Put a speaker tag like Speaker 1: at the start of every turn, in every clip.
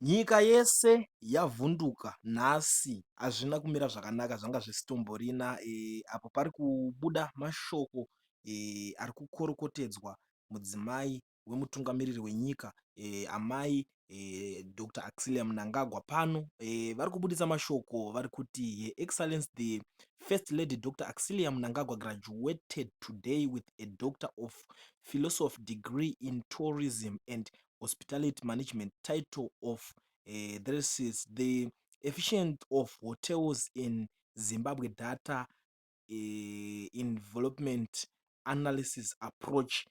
Speaker 1: Nyika yese yavhunduka nhasi hazvina kumira zvakanaka zvanga zvisitomborina apo pari kubuda mashoko ari kukorokotedzwa mudzimai wemutungamiriri wenyika amai Dr Auxillia Mnangagwa. Pano vari kubudisa mashoko vari kuti, "Her Excellence the First Lady Dr Auxillia Mnangagwa graduated today with a Doctor of Philosophy degree in Tourism and Hospitality Management. Title of thesis: The Efficient of Hotels in Zimbabwe, Data Envelopment Analysis Approach."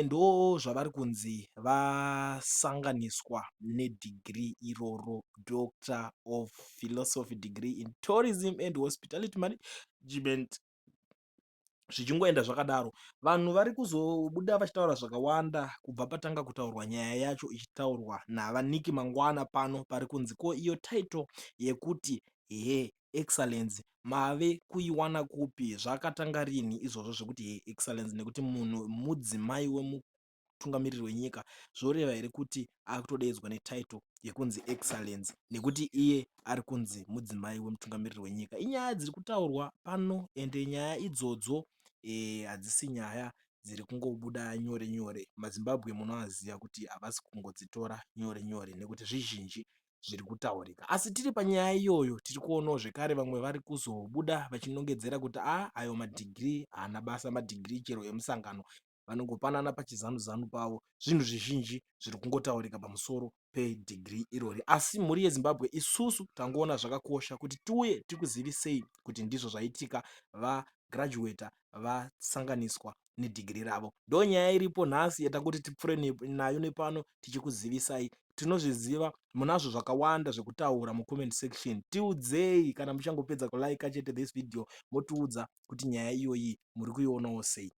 Speaker 1: Ndo zvavari kunzi vasanganiswa nedhigiri iroro, Doctor of Philosophy degree in Tourism and Hospitality Management. Zvichingoenda zvakadaro, vanhu vari kuzobuda vachitaura zvakawanda kubva patanga kutaurwa nyaya yacho ichitaurwa naVaNick Mangwana. Pano pari kunzi, ko iyo title yekuti Her Excellence mave kuiwana kupi? Zvakatanga rini izvozvo zvekuti Her Excellence? Nekuti munhu mudzimai wemutungamiriri wenyika, zvoreva here kuti akutodaidzwa netitle yekunzi Excellence nekuti iye ari kunzi mudzimai wemutungamiriri wenyika? Inyaya dziri kutaurwa pano, ende nyaya idzodzo hadzisi nyaya dziri kungobuda nyore nyore. MaZimbabwe munovaziva kuti havasi kungodzitora nyore nyore nekuti zvizhinji zviri kutaurika. Asi tiri panyaya iyoyo, tiri kuonawo zvekare vamwe vari kuzobuda vachinongedzera kuti a ayo madhigiri haana basa, madhigiri chero emusangano vanongopanana pachizanu zanu pavo. Zvinhu zvizhinji zviri kungotaurika pamusoro pedhigiri irori. Asi mhuri yeZimbabwe, isusu tangoona zvakakosha kuti tiuye tikuzivisei kuti ndizvo zvaitika, vagraduata, vasanganiswa nedhigiri ravo. Ndo nyaya iripo nhasi yatangoti tipfuure nayo nepano tichikuzivisai. Tinozviziva munazvo zvakawanda zvekutaura mucomment section. Tiudzei kana muchangopedza kulika chete this video, motiudza kuti nyaya iyoyi muri kuionawo sei.